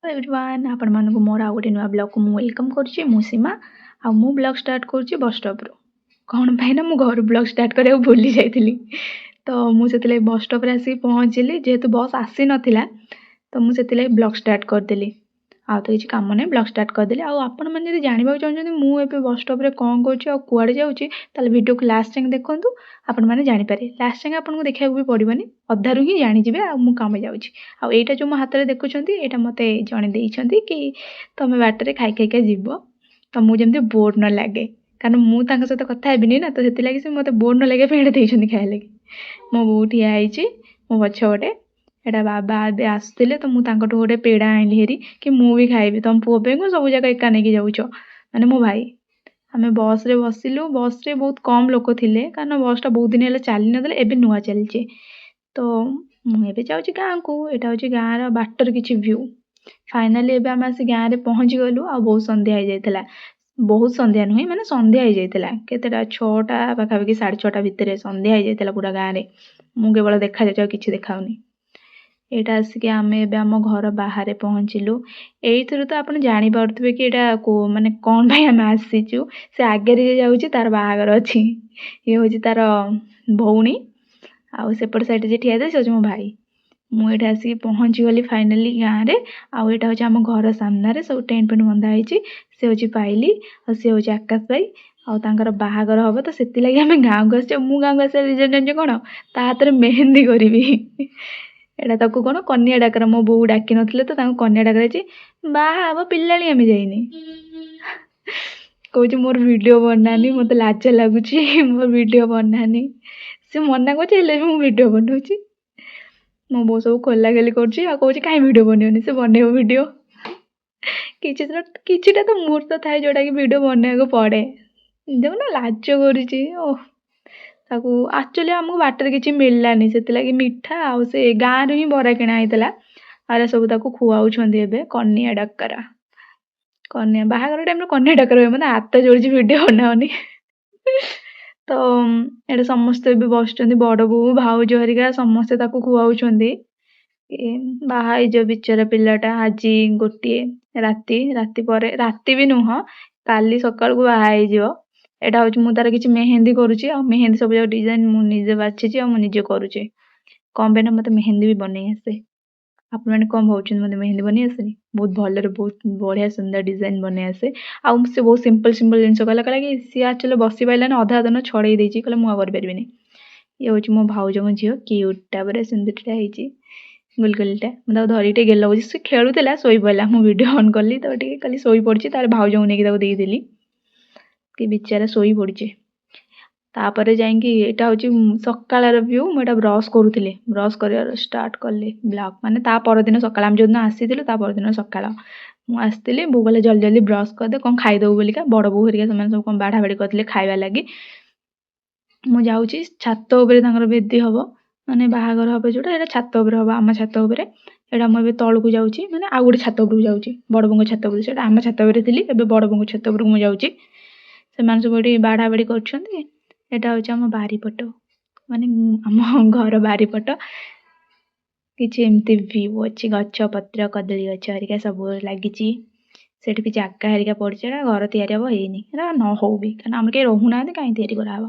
ଏଭରିୱାନ୍, ଆପଣମାନଙ୍କୁ ମୋର ଆଉ ଗୋଟେ ନୂଆ ବ୍ଲଗ୍କୁ ମୁଁ welcome କରୁଛି। ମୁଁ ସୀମା ଆଉ ମୁଁ ବ୍ଲଗ୍ ଷ୍ଟାର୍ଟ କରୁଛି ବସ୍ ଷ୍ଟପ୍ରୁ। କ'ଣ ପାଇଁ ନା ମୁଁ ଘରୁ ବ୍ଲଗ୍ ଷ୍ଟାର୍ଟ କରିବାକୁ ଭୁଲି ଯାଇଥିଲି, ତ ମୁଁ ସେଥିଲାଗି ବସ୍ ଷ୍ଟପ୍ରେ ଆସିକି ପହଞ୍ଚିଲି। ଯେହେତୁ ବସ୍ ଆସିନଥିଲା, ତ ମୁଁ ସେଥିଲାଗି ବ୍ଲଗ୍ ଷ୍ଟାର୍ଟ କରିଦେଲି। ଆଉ ତ କିଛି କାମ ନାହିଁ, ବ୍ଲଗ୍ ଷ୍ଟାର୍ଟ କରିଦେଲି। ଆଉ ଆପଣମାନେ ଯଦି ଜାଣିବାକୁ ଚାହୁଁଛନ୍ତି ମୁଁ ଏବେ ବସ୍ ଷ୍ଟପ୍ରେ କ'ଣ କରୁଛି ଆଉ କୁଆଡ଼େ ଯାଉଛି, ତାହେଲେ ଭିଡ଼ିଓକୁ ଲାଷ୍ଟ ଯାଏଁ ଦେଖନ୍ତୁ, ଆପଣମାନେ ଜାଣିପାରିବେ। ଲାଷ୍ଟ ଯାଏଁ ଆପଣଙ୍କୁ ଦେଖିବାକୁ ବି ପଡ଼ିବନି, ଅଧାରୁ ହିଁ ଜାଣିଯିବେ ଆଉ ମୁଁ କାମ ଯାଉଛି। ଆଉ ଏଇଟା ଯେଉଁ ମୋ ହାତରେ ଦେଖୁଛନ୍ତି, ଏଇଟା ମୋତେ ଜଣେ ଦେଇଛନ୍ତି କି ତୁମେ ବାଟରେ ଖାଇ ଖାଇକା ଯିବ, ତମକୁ ଯେମିତି ବୋର୍ ନ ଲାଗେ। କାରଣ ମୁଁ ତାଙ୍କ ସହିତ କଥା ହେବିନି ନା, ତ ସେଥିଲାଗି ସେ ମୋତେ ବୋର୍ ନ ଲାଗିବା ପାଇଁ ଏଇଟା ଦେଇଛନ୍ତି ଖାଇବା ଲାଗି। ମୋ ବୋଉ ଠିଆ ହେଇଛି ମୋ ପଛପଟେ। ଏଇଟା ବାବା ଏବେ ଆସୁଥିଲେ, ତ ମୁଁ ତାଙ୍କଠୁ ଗୋଟେ ପେଡ଼ା ଆଣିଲି ହେରି କି ମୁଁ ବି ଖାଇବି, ତମ ପୁଅ ପାଇଁ ସବୁ ଜାଗା ଏକା ନେଇକି ଯାଉଛ, ମାନେ ମୋ ଭାଇ। ଆମେ ବସ୍ରେ ବସିଲୁ। ବସ୍ରେ ବହୁତ କମ୍ ଲୋକ ଥିଲେ, କାରଣ ବସ୍ଟା ବହୁତ ଦିନ ହେଲା ଚାଲିନଥିଲା, ଏବେ ନୂଆ ଚାଲିଛି। ତ ମୁଁ ଏବେ ଯାଉଛି ଗାଁକୁ। ଏଇଟା ହେଉଛି ଗାଁର ବାଟର କିଛି ଭ୍ୟୁ। ଫାଇନାଲି ଏବେ ଆମେ ଆସି ଗାଁରେ ପହଞ୍ଚିଗଲୁ। ଆଉ ବହୁତ ସନ୍ଧ୍ୟା ହେଇଯାଇଥିଲା, ବହୁତ ସନ୍ଧ୍ୟା ନୁହେଁ, ମାନେ ସନ୍ଧ୍ୟା ହେଇଯାଇଥିଲା। କେତେଟା? 6ଟା ପାଖାପାଖି, 6:30 ଭିତରେ ସନ୍ଧ୍ୟା ହେଇଯାଇଥିଲା ପୁରା ଗାଁରେ। ମୁଁ କେବଳ ଦେଖାଯାଉଛି, ଆଉ କିଛି ଦେଖାଉନି। ଏଇଟା ଆସିକି ଆମେ ଏବେ ଆମ ଘର ବାହାରେ ପହଞ୍ଚିଲୁ। ଏଇଥିରୁ ତ ଆପଣ ଜାଣିପାରୁଥିବେ କି ଏଇଟା କେଉଁ, ମାନେ କ'ଣ ପାଇଁ ଆମେ ଆସିଛୁ। ସେ ଆଗରେ ଯିଏ ଯାଉଛି ତାର ବାହାଘର ଅଛି। ଇଏ ହେଉଛି ତାର ଭଉଣୀ, ଆଉ ସେପଟ ସାଇଡ଼୍ରେ ଯିଏ ଠିଆ ହେଇଥିଲା ସେ ହେଉଛି ମୋ ଭାଇ। ମୁଁ ଏଇଠି ଆସିକି ପହଞ୍ଚିଗଲି ଫାଇନାଲି ଗାଁରେ। ଆଉ ଏଇଟା ହେଉଛି ଆମ ଘର ସାମ୍ନାରେ ସବୁ ଟେଣ୍ଟ ଫେଣ୍ଟ ବନ୍ଧା ହେଇଛି। ସେ ହେଉଛି ପାଇଲି ଆଉ ସେ ହେଉଛି ଆକାଶ ଭାଇ, ଆଉ ତାଙ୍କର ବାହାଘର ହେବ, ତ ସେଥିଲାଗି ଆମେ ଗାଁକୁ ଆସିଛୁ। ମୁଁ ଗାଁକୁ ଆସିବା ରିଜନ୍ ଜାଣିଛ କ'ଣ? ତା ହାତରେ ମେହେନ୍ଦି କରିବି। ଏଇଟା ତାକୁ କ'ଣ କନ୍ୟା ଡାକରା, ମୋ ବୋଉ ଡାକିନଥିଲେ, ତ ତାଙ୍କୁ କନ୍ୟା ଡାକରା ହେଇଛି। ବାହା ହେବ ପିଲାଳି ଆମେ ଯାଇନି। କହୁଛି ମୋର ଭିଡ଼ିଓ ବନାନି, ମୋତେ ଲାଜ ଲାଗୁଛି, ମୋର ଭିଡ଼ିଓ ବନାନି। ସେ ମନା କରୁଛି, ହେଲେ ବି ମୁଁ ଭିଡ଼ିଓ ବନାଉଛି। ମୋ ବୋଉ ସବୁ ଖୋଲାଖୋଲି କରୁଛି ଆଉ କହୁଛି କାହିଁ ଭିଡ଼ିଓ ବନେଇବନି, ସେ ବନେଇବ ଭିଡ଼ିଓ। କିଛିଟା ତ ମୁହୂର୍ତ୍ତ ଥାଏ ଯେଉଁଟାକି ଭିଡ଼ିଓ ବନେଇବାକୁ ପଡ଼େ। ଦେଖୁନ ଲାଜ କରୁଛି। ଓଃ, ତାକୁ ଆକ୍ଚୁଆଲି ଆମକୁ ବାଟରେ କିଛି ମିଳିଲାନି, ସେଥିଲାଗି ମିଠା ଆଉ ସେ ଗାଁରୁ ହିଁ ବରା କିଣା ହେଇଥିଲା। ଆରେ ସବୁ ତାକୁ ଖୁଆଉଛନ୍ତି ଏବେ କନ୍ୟା ଡାକରା। କନ୍ୟା ବାହାଘର ଟାଇମ୍ରେ କନ୍ୟା ଡାକରା ହୁଏ। ମୋତେ ହାତ ଯୋଡ଼ୁଛି ଭିଡ଼ିଓ ବନାଅନି। ତ ଏଇଟା ସମସ୍ତେ ଏବେ ବସିଛନ୍ତି, ବଡ଼ ବୋଉ, ଭାଉଜ ହେରିକା ସମସ୍ତେ ତାକୁ ଖୁଆଉଛନ୍ତି। ଏ ବାହା ହେଇଯିବ ବିଚରା ପିଲାଟା ଆଜି ଗୋଟିଏ ରାତି, ରାତି ପରେ, ରାତି ବି ନୁହଁ, କାଲି ସକାଳକୁ ବାହା ହେଇଯିବ। ଏଇଟା ହେଉଛି ମୁଁ ତାର କିଛି ମେହେନ୍ଦି କରୁଛି, ଆଉ ମେହେନ୍ଦି ସବୁ ଯାକ ଡିଜାଇନ୍ ମୁଁ ନିଜେ ବାଛିଛି ଆଉ ମୁଁ ନିଜେ କରୁଛି। କ'ଣ ପାଇଁ ନା ମୋତେ ମେହେନ୍ଦି ବି ବନେଇ ଆସେ। ଆପଣମାନେ କ'ଣ ଭାବୁଛନ୍ତି, ମୋତେ ମେହେନ୍ଦି ବନେଇ ଆସେନି? ବହୁତ ଭଲରେ, ବହୁତ ବଢ଼ିଆ ସୁନ୍ଦର ଡିଜାଇନ୍ ବନେଇ ଆସେ। ଆଉ ସେ ବହୁତ ସିମ୍ପଲ୍ ସିମ୍ପଲ୍ ଜିନିଷ କହିଲା, କହିଲା କି ସିଏ ଆକ୍ଚୁଆଲି ବସି ପାରିଲାନି, ଅଧା ଅଧା ଛଡ଼େଇ ଦେଇଛି, କହିଲା ମୁଁ ଆଉ କରିପାରିବିନି। ଇଏ ହେଉଛି ମୋ ଭାଉଜଙ୍କ ଝିଅ, କ୍ୟୁଟ୍ଟା, ପୁରା ସୁନ୍ଦରୀଟା ହେଇଛି, ଗୁଲଗୁଲିଟା। ମୁଁ ତାକୁ ଧରିକି ଟିକେ ଗେଲ ହେଉଛି। ସେ ଖେଳୁଥିଲା, ଶୋଇପଡ଼ିଲା। ମୁଁ ଭିଡ଼ିଓ ଅନ୍ କଲି ତ ଟିକେ ଖାଲି ଶୋଇପଡ଼ିଛି। ତାପରେ ଭାଉଜଙ୍କୁ ନେଇକି ତାକୁ ଦେଇଦେଲି କି ବିଚାରା ଶୋଇପଡ଼ିଛି। ତାପରେ ଯାଇକି ଏଇଟା ହେଉଛି ସକାଳର ଭ୍ୟୁ। ମୁଁ ଏଇଟା ବ୍ରସ୍ କରୁଥିଲି, ବ୍ରସ୍ କରିବାର ଷ୍ଟାର୍ଟ କଲି ବ୍ଲଗ୍, ମାନେ ତା ପରଦିନ ସକାଳ, ଆମେ ଯେଉଁଦିନ ଆସିଥିଲୁ ତା ପରଦିନ ସକାଳ ମୁଁ ଆସିଥିଲି। ବୋଉ କହିଲେ ଜଲ୍ଦି ଜଲ୍ଦି ବ୍ରସ୍ କରିଦେ, କ'ଣ ଖାଇଦେବୁ ବୋଲିକା। ବଡ଼ ବୋଉ ହେରିକା ସେମାନେ ସବୁ କ'ଣ ବାଢ଼ା ବାଢ଼ି କରିଥିଲେ ଖାଇବା ଲାଗି। ମୁଁ ଯାଉଛି ଛାତ ଉପରେ, ତାଙ୍କର ବେଦୀ ହେବ, ମାନେ ବାହାଘର ହେବ ଯେଉଁଟା, ସେଇଟା ଛାତ ଉପରେ ହେବ, ଆମ ଛାତ ଉପରେ। ଏଇଟା ମୁଁ ଏବେ ତଳକୁ ଯାଉଛି, ମାନେ ଆଉ ଗୋଟେ ଛାତ ଉପରକୁ ଯାଉଛି, ବଡ଼ ବୋଉଙ୍କ ଛାତ ଉପରକୁ। ସେଇଟା ଆମ ଛାତ ଉପରେ ଥିଲି, ଏବେ ବଡ଼ ବୋଉଙ୍କ ଛାତ ଉପରକୁ ମୁଁ ଯାଉଛି। ସେମାନେ ସବୁ ଏଠି ବାଢ଼ା ବାଢ଼ି କରୁଛନ୍ତି। ଏଇଟା ହେଉଛି ଆମ ବାରିପଟ, ମାନେ ଆମ ଘର ବାରିପଟ। କିଛି ଏମିତି ଭ୍ୟୁ ଅଛି, ଗଛ ପତ୍ର, କଦଳୀ ଗଛ ହେରିକା ସବୁ ଲାଗିଛି। ସେଠି ବି ଜାଗା ହେରିକା ପଡ଼ିଛି। ଏଇଟା ଘର ତିଆରି ହେବ, ହେଇନି, ଏଇଟା ନ ହଉ ବି, କାରଣ ଆମର କେହି ରହୁନାହାନ୍ତି, କାହିଁ ତିଆରି କରାହେବ।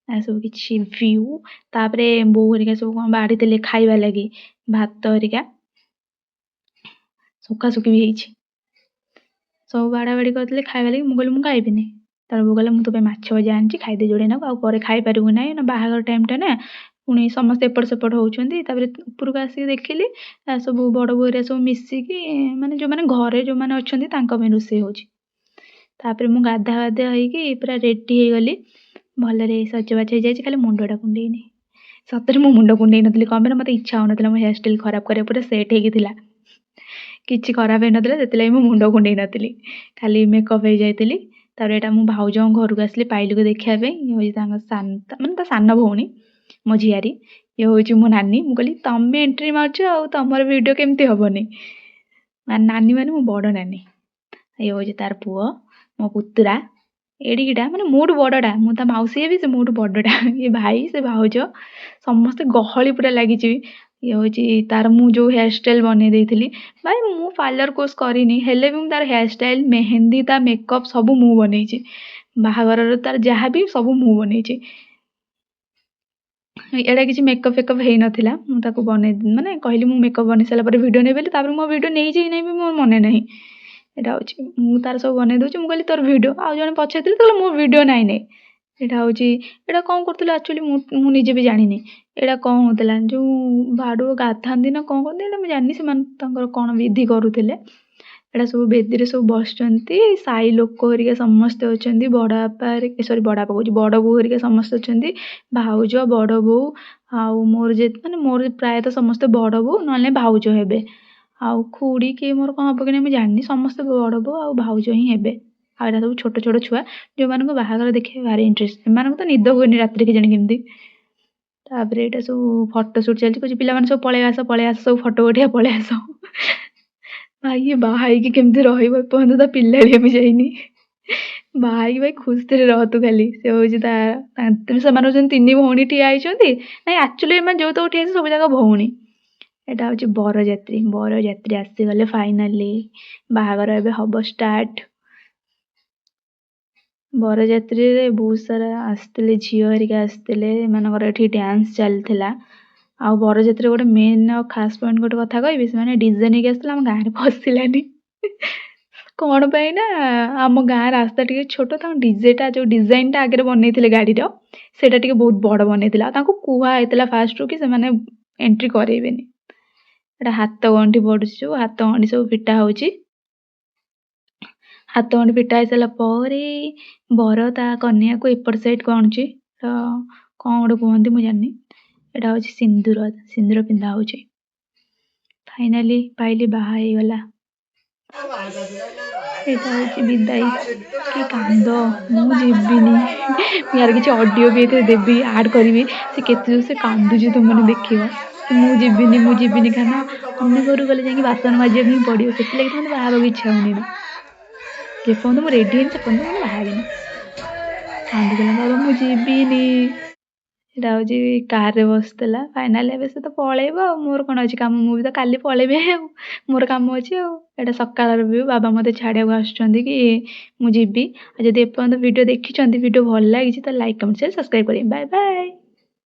ଏସବୁ କିଛି ଭ୍ୟୁ। ତାପରେ ବୋଉ ହେରିକା ସବୁ କ'ଣ ବାଢ଼ିଥିଲେ ଖାଇବା ଲାଗି, ଭାତ ହେରିକା ଶୁଖାଶୁଖି ବି ହେଇଛି। ସବୁ ବାଢ଼ା ବାଢ଼ି କରିଥିଲେ ଖାଇବା ଲାଗି। ମୁଁ କହିଲି ମୁଁ ଖାଇବିନି। ତାପରେ ବୋଉ କହିଲା ମୁଁ ତୋ ପାଇଁ ମାଛ ଭଜା ଆଣିଛି, ଖାଇଦେ ଯୋଡ଼େ ନାକୁ, ଆଉ ପରେ ଖାଇପାରିବୁ ନାହିଁ ନା, ବାହାଘର ଟାଇମ୍ଟା ନା, ପୁଣି ସମସ୍ତେ ଏପଟ ସେପଟ ହେଉଛନ୍ତି। ତାପରେ ଉପରକୁ ଆସିକି ଦେଖିଲି ସବୁ ବଡ଼ ବୋଉ ହେରିକା ସବୁ ମିଶିକି, ମାନେ ଯେଉଁମାନେ ଘରେ ଯେଉଁମାନେ ଅଛନ୍ତି ତାଙ୍କ ପାଇଁ ରୋଷେଇ ହେଉଛି। ତାପରେ ମୁଁ ଗାଧା ଗାଧା ହେଇକି ପୁରା ରେଡ଼ି ହେଇଗଲି, ଭଲରେ ସଜବାଜ ହେଇଯାଇଛି, ଖାଲି ମୁଣ୍ଡଟା କୁଣ୍ଡେଇନି। ସତରେ ମୁଁ ମୁଣ୍ଡ କୁଣ୍ଡେଇ ନଥିଲି। କ'ଣ ପାଇଁ ନା ମୋତେ ଇଚ୍ଛା ହେଉନଥିଲା ମୋ ହେୟାର ଷ୍ଟାଇଲ୍ ଖରାପ କରିବା, ପୁରା ସେଟ୍ ହେଇକି ଥିଲା, କିଛି ଖରାପ ହେଇନଥିଲା, ସେଥିଲାଗି ମୁଁ ମୁଣ୍ଡ କୁଣ୍ଡେଇ ନଥିଲି, ଖାଲି ମେକଅପ୍ ହେଇଯାଇଥିଲି। ତାପରେ ଏଇଟା ମୁଁ ଭାଉଜଙ୍କ ଘରକୁ ଆସିଲି ପାଇଲିକୁ ଦେଖିବା ପାଇଁ। ଇଏ ହେଉଛି ତାଙ୍କ ସାନ, ମାନେ ତା ସାନ ଭଉଣୀ, ମୋ ଝିଆରୀ। ଇଏ ହେଉଛି ମୋ ନାନୀ। ମୁଁ କହିଲି ତମେ ଏଣ୍ଟ୍ରି ମାରୁଛ ଆଉ ତମର ଭିଡ଼ିଓ କେମିତି ହେବନି? ମାନେ ନାନୀ ମାନେ ମୋ ବଡ଼ ନାନୀ। ଇଏ ହେଉଛି ତାର ପୁଅ, ମୋ ପୁତୁରା, ଏଡ଼ିକିଟା, ମାନେ ମୋଠୁ ବଡ଼ଟା। ମୁଁ ତା ମାଉସୀ ହେବି, ସେ ମୋଠୁ ବଡ଼ଟା। ଇଏ ଭାଇ, ସେ ଭାଉଜ, ସମସ୍ତେ ଗହଳି ପୁରା ଲାଗିଛି। ଇଏ ହେଉଛି ତାର ମୁଁ ଯେଉଁ ହେୟାର ଷ୍ଟାଇଲ୍ ବନେଇ ଦେଇଥିଲି। ଭାଇ ମୁଁ ପାର୍ଲର କୋର୍ସ କରିନି, ହେଲେ ବି ମୁଁ ତାର ହେୟାର ଷ୍ଟାଇଲ୍, ମେହେନ୍ଦି, ତା ମେକଅପ୍ ସବୁ ମୁଁ ବନେଇଛି। ବାହାଘରର ତାର ଯାହା ବି ସବୁ ମୁଁ ବନେଇଛି। ଏଇଟା କିଛି ମେକଅପ୍ ଫେକଅପ୍ ହେଇନଥିଲା, ମୁଁ ତାକୁ ବନେଇ ମାନେ କହିଲି ମୁଁ ମେକଅପ୍ ବନେଇ ସାରିଲା ପରେ ଭିଡ଼ିଓ ନେବି ବୋଲି। ତାପରେ ମୋ ଭିଡ଼ିଓ ନେଇଛି କି ନାହିଁ ବି ମୋର ମନେ ନାହିଁ। ଏଇଟା ହେଉଛି ମୁଁ ତାର ସବୁ ବନେଇ ଦେଉଛି। ମୁଁ କହିଲି ତୋର ଭିଡ଼ିଓ, ଆଉ ଜଣେ ପଛରେ ଥିଲେ, କହିଲେ ମୋ ଭିଡ଼ିଓ ନାଇଁ ନେ। ଏଇଟା ହେଉଛି, ଏଇଟା କ'ଣ କରୁଥିଲେ ଆକ୍ଚୁଆଲି ମୁଁ ନିଜେ ବି ଜାଣିନି ଏଇଟା କ'ଣ ହେଉଥିଲା। ଯେଉଁ ଭାଡୁଅ ଗାଧାନ୍ତି ନା କ'ଣ କରନ୍ତି ଏଇଟା ମୁଁ ଜାଣିନି, ସେମାନେ ତାଙ୍କର କ'ଣ ବିଧି କରୁଥିଲେ। ଏଇଟା ସବୁ ବେଦୀରେ ସବୁ ବସିଛନ୍ତି, ସାହି ଲୋକ ହେରିକା ସମସ୍ତେ ଅଛନ୍ତି, ବଡ଼ ବାପା ହେରିକା, ସରି ବଡ଼ ବାପା କହୁଛି, ବଡ଼ ବୋଉ ହେରିକା ସମସ୍ତେ ଅଛନ୍ତି, ଭାଉଜ, ବଡ଼ ବୋଉ, ଆଉ ମୋର ଯେ ମାନେ ମୋର ପ୍ରାୟତଃ ସମସ୍ତେ ବଡ଼ ବୋଉ ନହେଲେ ଭାଉଜ ହେବେ, ଆଉ ଖୁଡ଼ି କିଏ ମୋର କ'ଣ ହେବ କି ନାହିଁ ମୁଁ ଜାଣିନି, ସମସ୍ତେ ବଡ଼ ବୋଉ ଆଉ ଭାଉଜ ହିଁ ହେବେ। ଆଉ ଏଇଟା ସବୁ ଛୋଟ ଛୋଟ ଛୁଆ ଯେଉଁମାନଙ୍କୁ ବାହାଘର ଦେଖିବା ଭାରି ଇଣ୍ଟରେଷ୍ଟ, ଏମାନଙ୍କୁ ତ ନିଦ ହୁଏନି ରାତିରେ କେଜାଣି କେମିତି। ତାପରେ ଏଇଟା ସବୁ ଫଟୋ ସୁଟ୍ ଚାଲିଛି, କହୁଛି ପିଲାମାନେ ସବୁ ପଳେଇ ଆସ, ପଳେଇ ଆସ, ସବୁ ଫଟୋ ଉଠେଇବା, ପଳେଇ ଆସ। ଭାଇ ଇଏ ବାହା ହେଇକି କେମିତି ରହିବ, ଏପର୍ଯ୍ୟନ୍ତ ତା ପିଲାଳିଆ ବି ଯାଇନି। ବାହା ହେଇକି ଭାଇ ଖୁସିରେ ରହ ତୁ ଖାଲି। ସେ ହେଉଛି ତା, ସେମାନେ ହେଉଛନ୍ତି ତିନି ଭଉଣୀ ଠିଆ ହେଇଛନ୍ତି। ନାଇଁ ଆକ୍ଚୁଆଲି ଏମାନେ ଯେଉଁ ତକ ଠିଆ ହେଇଛନ୍ତି ସବୁ ଯାକ ଭଉଣୀ। ଏଇଟା ହେଉଛି ବରଯାତ୍ରୀ, ବରଯାତ୍ରୀ ଆସିଗଲେ ଫାଇନାଲି, ବାହାଘର ଏବେ ହେବ ଷ୍ଟାର୍ଟ। ବରଯାତ୍ରୀରେ ବହୁତ ସାରା ଆସିଥିଲେ, ଝିଅ ହେରିକା ଆସିଥିଲେ, ଏମାନଙ୍କର ଏଠି ଡ୍ୟାନ୍ସ ଚାଲିଥିଲା। ଆଉ ବରଯାତ୍ରୀରେ ଗୋଟେ ମେନ୍ ଆଉ ଖାସ୍ ପଏଣ୍ଟ ଗୋଟେ କଥା କହିବି, ସେମାନେ ଡିଜେ ନେଇକି ଆସିଥିଲେ, ଆମ ଗାଁରେ ପଶିଲାନି। କ'ଣ ପାଇଁ ନା ଆମ ଗାଁ ରାସ୍ତା ଟିକେ ଛୋଟ, ତାଙ୍କ ଡିଜେଟା ଯେଉଁ ଡିଜାଇନଟା ଆଗରେ ବନେଇଥିଲେ ଗାଡ଼ିର, ସେଇଟା ଟିକେ ବହୁତ ବଡ଼ ବନେଇଥିଲେ। ଆଉ ତାଙ୍କୁ କୁହା ହେଇଥିଲା ଫାଷ୍ଟରୁ କି ସେମାନେ ଏଣ୍ଟ୍ରି କରେଇବେନି। ଏଇଟା ହାତ ଗଣ୍ଠି ପଡ଼ୁଛି, ଯେଉଁ ହାତ ଗଣ୍ଠି ସବୁ ଫିଟା ହେଉଛି। ହାତ ଗଣ୍ଠି ଫିଟା ହେଇସାରିଲା ପରେ ବର ତା କନ୍ୟାକୁ ଏପଟ ସାଇଡ଼୍କୁ ଆଣୁଛି, ତ କ'ଣ ଗୋଟେ କୁହନ୍ତି ମୁଁ ଜାଣିନି। ଏଇଟା ହେଉଛି ସିନ୍ଦୁର, ସିନ୍ଦୁର ପିନ୍ଧା ହେଉଛି। ଫାଇନାଲି ପାଇଲି ବାହା ହେଇଗଲା। ଏଇଟା ହେଉଛି ବିଦାୟୀ। କି କାନ୍ଦ, ମୁଁ ଯିବିନି। ମୁଁ ୟାର କିଛି ଅଡ଼ିଓ ବି ଏଥିରେ ଦେବି, ଆଡ଼୍ କରିବି। ସେ କେତେ ଜୋରସେ କାନ୍ଦୁଛି ତୁମେମାନେ ଦେଖିବ। ମୁଁ ଯିବିନି, ମୁଁ ଯିବିନି, କାରଣ ଅନ୍ୟ ଘରକୁ ଗଲେ ଯାଇକି ବାସନ ମାଜିବାକୁ ହିଁ ପଡ଼ିବ। ସେଥିଲାଗି ତ ମୋତେ ବାହା ହେବାକୁ ଇଚ୍ଛା ହେଉନି। ଯେପର୍ଯ୍ୟନ୍ତ ମୁଁ ରେଡ଼ି ହେଇନି ସେପର୍ଯ୍ୟନ୍ତ ମୁଁ ବାହା ହେବିନି। କାନ୍ଦୁଥିଲା ବାବା ମୁଁ ଯିବିନି। ଏଇଟା ହେଉଛି କାର୍ରେ ବସିଥିଲା। ଫାଇନାଲି ଏବେ ସେ ତ ପଳେଇବ, ଆଉ ମୋର କ'ଣ ଅଛି କାମ, ମୁଁ ବି ତ କାଲି ପଳେଇବି, ଆଉ ମୋର କାମ ଅଛି। ଆଉ ଏଇଟା ସକାଳର ବି ବାବା ମୋତେ ଛାଡ଼ିବାକୁ ଆସୁଛନ୍ତି କି ମୁଁ ଯିବି। ଆଉ ଯଦି ଏପର୍ଯ୍ୟନ୍ତ ଭିଡ଼ିଓ ଦେଖିଛନ୍ତି, ଭିଡ଼ିଓ ଭଲ ଲାଗିଛି ତ ଲାଇକ୍, କମେଣ୍ଟ, ସେୟାର, ସବସ୍କ୍ରାଇବ୍ କରିବେ। Bye bye.